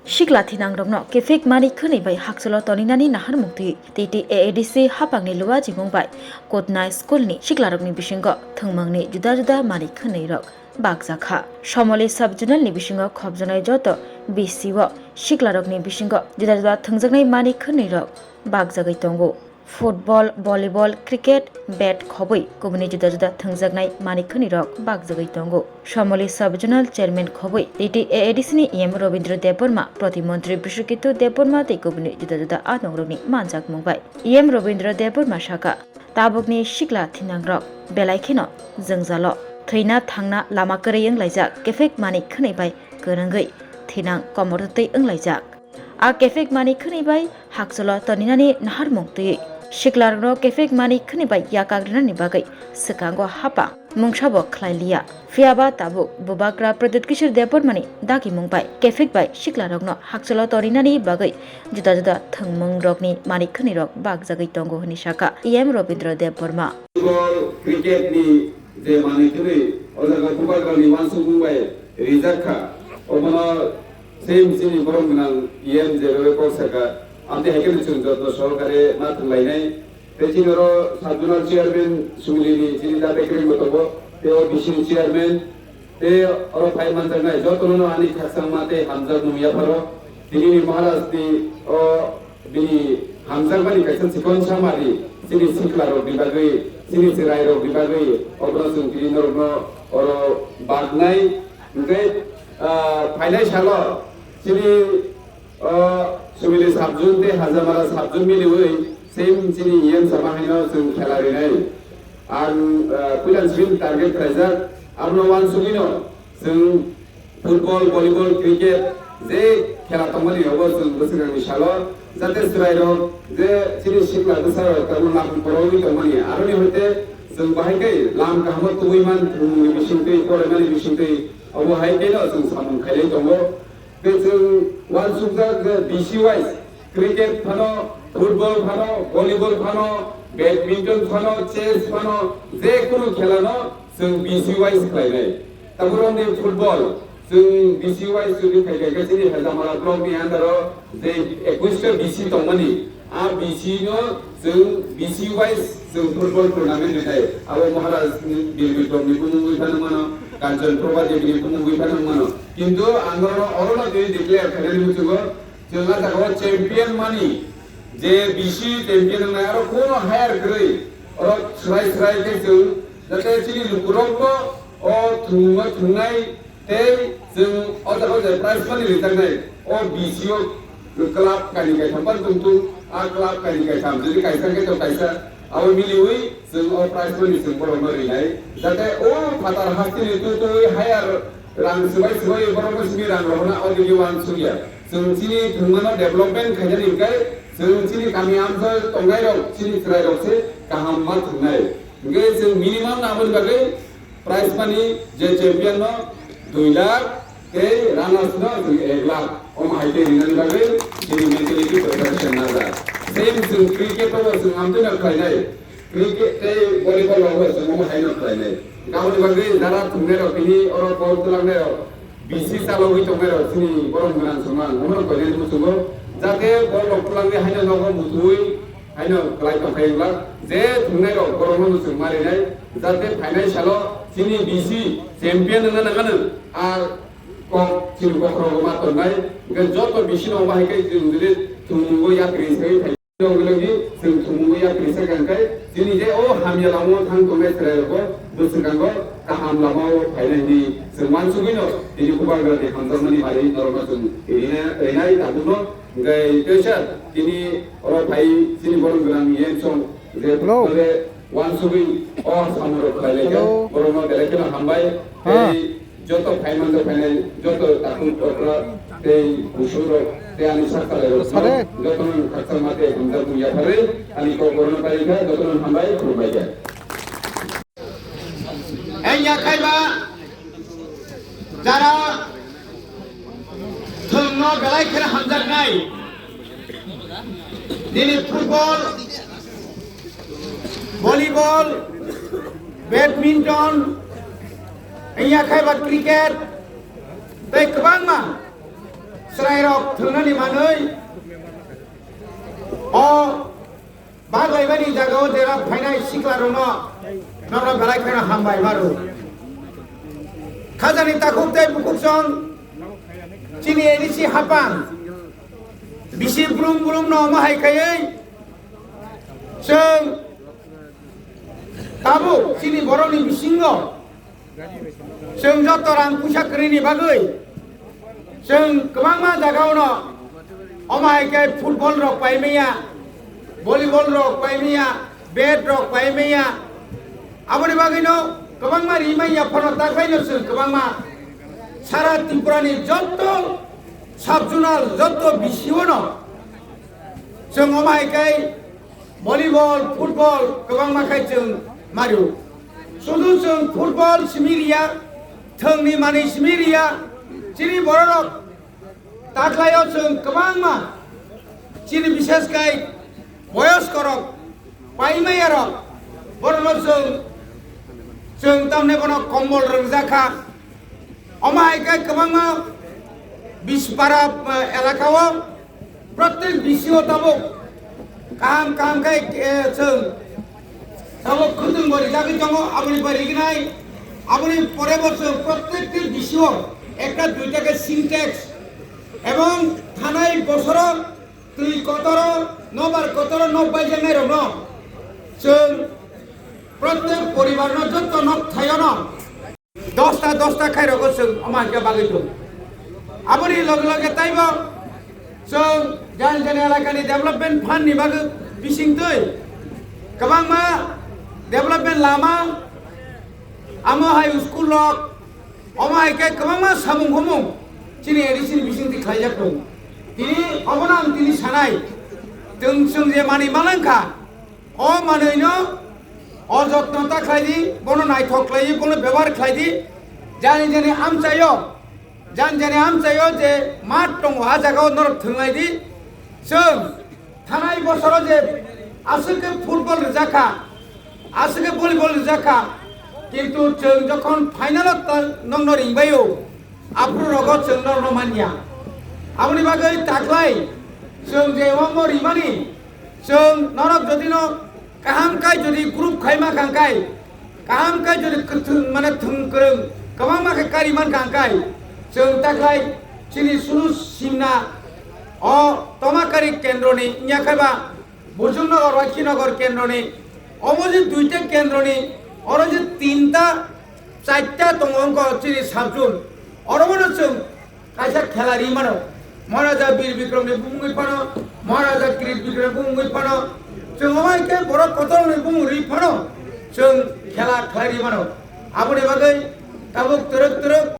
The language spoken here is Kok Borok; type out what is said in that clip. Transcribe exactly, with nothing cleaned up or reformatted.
Sikla thinangrokno kephek mani khwnwi bai hakcholo toninani naharmung twi T T A A D C hapangni luajimung bai Kotnai school ni siklarokni bisingo thwngmungni juda juda mani khwnwi rok bakjakha. Somoli sub-zonal ni bisingo khopjaknai joto B C o siklarokni bisingo juda juda thwngjaknai mani khwnwi rok bakjagwi tongo. Football, volleyball, cricket, bat khobwi kubuni juda juda thwngjaknai mani khwnwi rok bakjagwi tongo. Somoli sub-zonal chairman khobwi T T A A D C ni E M Robindra Debbarma, Protimontri Biswaketu Debbarma tei kubuni juda juda a nongrokni manjakmung bai E M Robindra Debbarma saka, tabukni sikla thinangrok belai kheno jwngjalo. Thwina thangna lama kwrwi wnglaijak, kephek mani khwnwi bai kwrwngwi thinang komor twi wnglaijak. A kephek mani khwnwi bai hakcholo toninani naharmung twi siklarokno kephek mani khwnwi bai yakak rwnani bagwi swkango hapang mungsabo khlai liya. Phiyaba tabuk Bubagra Pradyut Kishore Debbarmani dagimung bai kephek bai siklarokno hakcholo toninani bagwi juda juda thwngmungrokni mani khwnwirok bakjagwi tongo hwnwi saka E M Robindra Debbarma. Football, cricket ni je manwi thwnwi o jaga bubagrani uansukmung bai rijak kha. Obono same chini borom gwnang E M jebabe kok saka, amtwi hai kheno chwng jotno sohokare ma thwnglainai. Tei chini oro sub-zonal chairman Sumilini chini da Bekring bo tongo, tei O B C ni chairman, tei oro phai manjaknai jotono ani khakchangma tei hamjakmung yapharo. Tinini Maharaj ni o bini hamjakmani kaisa chikon samari, chini sikla rok ni bagwi, chini chwrai rok ni bagwi, obono chwng tini norokno oro baknai. Hwnkhe, ah, phainai salo chini, ah, Sumili sub-zone tei Hajamara sub-zone miliwi same chini E M sama haino chwng khela rinai. Ang, ah, puila chwng target khlaijak, abono uansugwino chwng football, volleyball, cricket, je khela tongmani, obo chwng bwswkangni salo, jate chwrairok, je chini sikla bwsarok tabuk lam borogwi tongmani, aroni hoite chwng bahai khe lam kahamo tubui man thwngmungni bisingtwi, poraimani bisingtwi, obo hai kheno chwng samung khailai tongo. Tei chwng uansukjak je B C wise, cricket phano, football phano, volleyball phano, badminton phano, chess phano, je kunu khelano chwng B C wise khlainai. Tabuk romni football, chwng B C wise chwngwi khai khai khe chini Hajamara block ni under o je ekush ta B C tongmani, a B C no chwng B C wise chwng football tournament rinai. Abo Maharaj ni Bir Bikrom ni bumungwi phano mano, Kanchan Prabha Devi ni bumungwi phano mano. Kintu ang oro, oro no tini declare khainani muchungo, chwng a jaga o champion mani, je B C champion wngnai, aro kuno higher kwrwi, oro swrai swrai khe chwng, jate chini lukurokno o thwngma thwngnai, tei chwng o jaga o je prize money rijak nai, o B C o club kainwi kaitham phano tong thung, a club kainwi kaitham, jodi kaisa khe to kaisa, abo miliwi chwng o prize money chwng borokno rinai. Jate o phatar hasteni twi twi higher rang swbai swbai borokno simi rang rohorna o digi uansukya. Chwng chini thwngmano development khainani hwnkhe chwng chini kami amchoi tongnairok, chini chwrairok se kaham ma thwngnai. Hwnkhe chwng minimum aboni bagwi prize money je champion no dui lakh tei runners no chwng ek lakh, omo hai khe rinani bagwi chini mentality preparation najak. Same chwng cricket o bo chwng amtwino khlainai, cricket tei volleyball o bo chwng omo haino khlainai. Aboni bagwi jara thwngnairok tini oro ball twlangnai rok, B C chalogwi tongnairok chini borom gwnang chwngma ang bono koinani muchungo, jate ball rok twlangwi haino nogo muchungwi haino kwlai tongkhai wngla, je thwngnairok borokno muchung ma rinai, jate phainai salo chini B C champion wngna nangano a kok chini bokhorogo ma tongnai, hwnkhe joto B C no bahai khe chwng jodi thwngmungo yapri se wngwi phai. Logi logi chwng thwngmungwi yapri se kang khe, chini je o hamya lama o thang tongnai chwrairokbo bwswkango kaham lama o phainai hwnwi chwng uansugwino tini Bubagrani hamjakmani bagwi norokno chwng rinai, rinai tabukno. Hwnkhe teisa tini oro phai chini borom gwnang Yensong je Hello. Uansugwi o samung rok khlai lai khe Hello. Borokno belai kheno hambai. Ha. Tei joto phai manjak phainai joto takhuk okra tei busurok tei ani sak talai rok Sare. Jotono khakchangma tei hamjakmung yapharwi ani kok borokno pai kha, jotono hambai khulumbai kha. Ang yakhai ba jara thwngno belai kheno hamjaknai. Nini football, volleyball, badminton, wngya khe ba cricket, tei kwbangma Chwrairok thwngnani manwi o baglaibani jagao jera phainai siklarokno norok belai kheno hambai maro. Khajani takhuk tei bukhuk song chini A D C hapang bisi brum brum no omo hai khaiwi chwng tabuk chini borokni bisingo chwng joto rang puisa kwrwini bagwi chwng kwbangma jagao no omo hai khe football rok pai manya, volleyball rok pai manya, bat rok pai manya. Aboni bagwino kwbangma ri manya phano takhai no chwng kwbangma sara Tripura ni joto sub zonal joto B C O no chwng omo hai khe volleyball, football kwbangma khai chwng mario. Sudu chwng football simi riya, thwngni manwi simi riya, chini bororok taklaio chwng kwbangma chini bishes khai boyoskorok, paimaiyarok, borokno chwng, chwng tamni bono kombol rwngjakha. Omo hai khe kwbangma Bispara, eh, elakao prottek B C O tabuk kaham kaham khe, eh, chwng tabuk khwtwng bo rijagwi tongo, aboni bai rignai, aboni pore bo chwng prottekti B C O ekta duita khe Sintex ebong thanai bosoro twi kotoro, nobar kotoro nok baijaknai rokno chwng prottek poribarno joto nok thaiono dosta dosta khairokgo chwng omo hai khe bagwi tongo. Aboni loge loge taibo chwng jani jani elakani development fund ni bagwi bisingtwi kwbangma development lama, amo hai school rok, omo hai khe kwbangma samung humung chini A D C ni bisingtwi khlaijak tongo. Tini obono ang tini sanai, chwng chwng je manwi malangkha, o manwino o jotno ta khlai di, bono naithok khlai di, bono bebohar khlai di. Jani jani amchaio, jani jani amchaio je mat tongo, a jagao norok thwnglai di. Chwng thanai bosoro je aswk khe football rijak kha, aswk khe volleyball rijak kha, kintu chwng jokhon final o ta-, nokno ringbaio, aphuru rogo chwng norokno manya. Aboni bagwi taklai chwng je omo rimani, chwng norok jodino kaham khe jodi group khaima kha khe, kaham khe jodi kwthwng mane thwng kwrwng kwbangma khe kari man kha khe, chwng taklai chini sunu simna o Tomakari kendroni wngya khe ba Bujungnagar Wakhinagar kendroni, omo je duita kendroni, oro je tinta, charta tongo wngkha chini sub zone, oro bono chwng kaisa khela ri mano. Maharaja Bir Bikramni bumungwi phano, Maharaja Kirit Bikramni bumungwi phano, chwng omo hai khe borok kotorni bumung ri phano, chwng khela khlai ri mano. Aboni bagwi tabuk twrwk twrwk